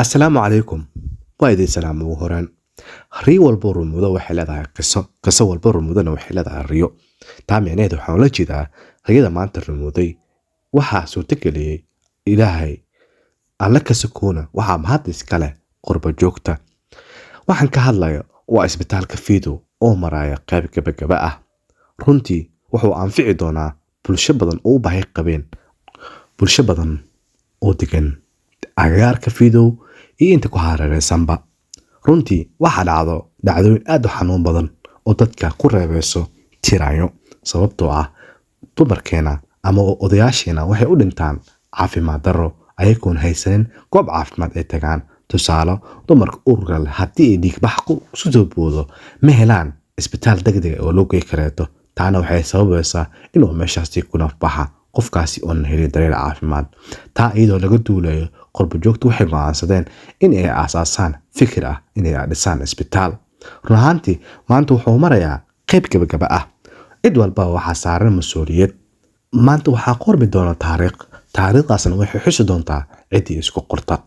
Assalaamu calaykum. Waa idin salaam ugu horeen. Riyo walbo rumudo waxay leedahay qiso, qiso walbo rumudana waxay leedahay riyo. Taa micnaheedu waxaan ula jeedaa riyada maanta rumuday waxaa suurtageliyey Ilaahay alle ka sokoona, waxaa mahad iskale qurbo joogta. Waxaan ka hadlayo waa isbitaalka Fiido oo maraya qayb gabagaba ah. Runtii wuxuu anfici doonaa bulsho badan oo u baahi qabeen, bulsho badan oo degan agagaarka Fiidow iyo inta ku hareeraysanba. Runtii waxaa dhacdo dhacdooyin aad u xanuun badan oo dadka ku reebeyso tiraanyo, sababtoo ah dumarkeena ama odayaasheena waxay u dhintaan caafimaad darro ayagoon haysanin goob caafimaad ay tagaan. Tusaale, dumarka uurka leh haddii ay dhiigbax ku soo boodo ma helaan isbitaal degdeg ah oo loo geey kareeto. Taana waxay sababaysaa inuu meeshaasi ku nafbaxa qofkaasi oon helin daryeel caafimaad. Taa iyadoo laga duulayo, qurbo joogtu waxay go'aansadeen in ay aasaasaan fikir ah inay dhisaan isbitaal. Run ahaantii maanta wuxuu marayaa qayb gabagaba ah. Cid walba waxaa saaran mas'uuliyad. Maanta waxaa qormi doona taariikh, taariikhdaasna waxay xusi doontaa ciddii isku qorta.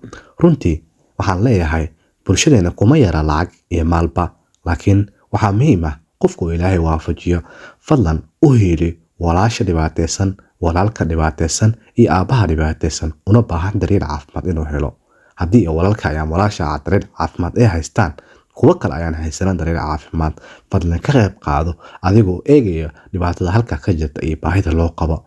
Runtii waxaan leeyahay bulshadeena kuma yara lacag iyo maalba, laakiin waxaa muhiim ah qofku Ilaahay waafajiyo. Fadlan u hiili walaasha dhibaataysan, walaalka dhibaataysan iyo aabbaha dhibaataysan una baahan daryeel caafimaad inuu helo. Haddii walaalka ama walaasha daryeel caafimaad ay haystaan, kuwo kale ayaan haysanin daryeel caafimaad. Fadlan ka qayb qaado adigoo eegaya dhibaatada halkaa ka jirta iyo baahida loo qabo.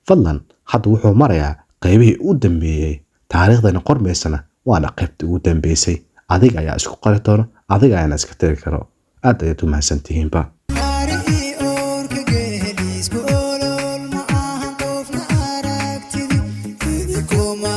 Fadlan hadda wuxuu marayaa qaybihii u dambeeyay, taariikhdana qormaysana waana qaybtii ugu dambeysay. Adiga ayaa isku qori doona, adiga ayaana iska tiri karo. Aad ayaad u mahadsantihiinba. Arigii oorka geelisku olol ma ahan qofna aragtidi idinkuma.